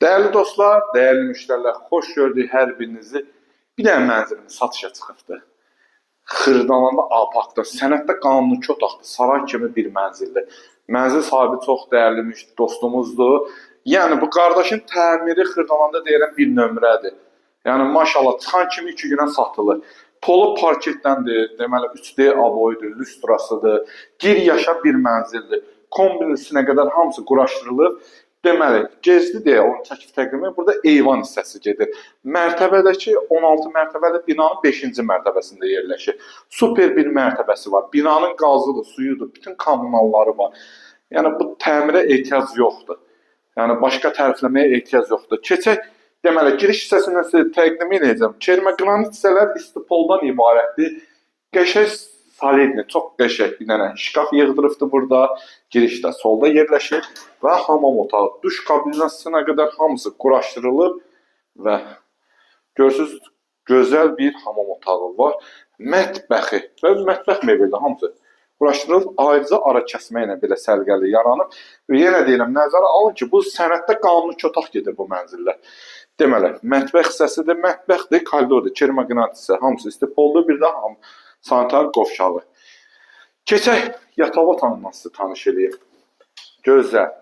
Dəyərli dostlar, dəyərli müştərilər, xoş gördük hər birinizi. Bir dənə mənzilimiz satışa çıxıbdır. Xırdalanda A-Parkda, sənəddə qanuni iki otaqlı, saray kimi bir mənzildir. Mənzil sahibi çox dəyərli dostumuzdur. Yəni bu qardaşın təmiri Xırdalanda deyirəm bir nömrədir. Yəni maşallah çıxan kimi 2 günə satılır. Polu parketdəndir, deməli 3D aboyudur, lüstrasıdır. Gir yaşa bir mənzildir. Kombilisinə qədər hamısı quraşdırılıb. Deməli, gezdi deyə onu çəkib təqdim edir. Burada eyvan hissəsi gedir. Mərtəbədəki 16 mərtəbəli binanın 5-ci mərtəbəsində yerləşir. Super bir mərtəbəsi var. Binanın qazıdır, suyudur, bütün kommunalları var. Yəni bu təmirə ehtiyac yoxdur. Yəni başqa tərifləməyə ehtiyac yoxdur. Keçək, deməli, giriş hissəsindən sizə təqdim edəcəm. Kermə qranit hissələr istipoldan ibarətdir. Qəşəng solidni, çox qəşəng bir dənə şkaf yığdırıbdır burada. Girişdə solda yerləşir və hamam otağı, duş kabinasına qədər hamısı quraşdırılıb və görürsüz gözəl bir hamam otağı var. Mətbəxi və mətbəx mebeli hamısı quraşdırılıb, ayrıca ara kəsmə ilə belə səliqəli yaranıb. Və yenə deyirəm, nəzərə alın ki, bu sənəddə qanuni iki otaq gedir bu mənzillər. Deməli, mətbəx hissəsidir, mətbəxdir, koridordur, kermaqranit hissə, hamısı istipoldur, bir də ham sanitar qovşağı. Keçək yataq otağından sizə tanış eləyim. Gözəl.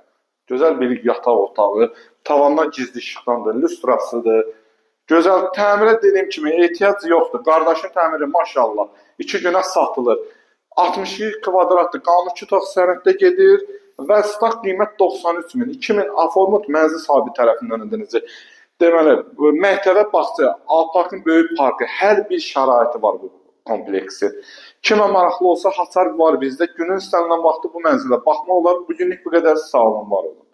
Gözəl bir yataq otağı. Tavandan gizli işıqdandır, lüstrasıdır. Gözəl təmirə dediyim kimi ehtiyac yoxdur. Qardaşın təmiri maşallah 2 günə satılır. 62 kvadratdır. Qanuni iki otaq sənəddə gedir və start qiymət 93 min. 2000 aformut mənzil sahibi tərəfindən ödəniləcək. Deməli, məktəbə bağça, A-Parkın böyük parkı, hər bir şəraiti var bu kompleksin. Kimə maraqlı olsa hasar var bizdə. Günün istənilən vaxtı bu mənzilə baxmaq olar. Bu günlük bu qədər. Sağ olun, var olun.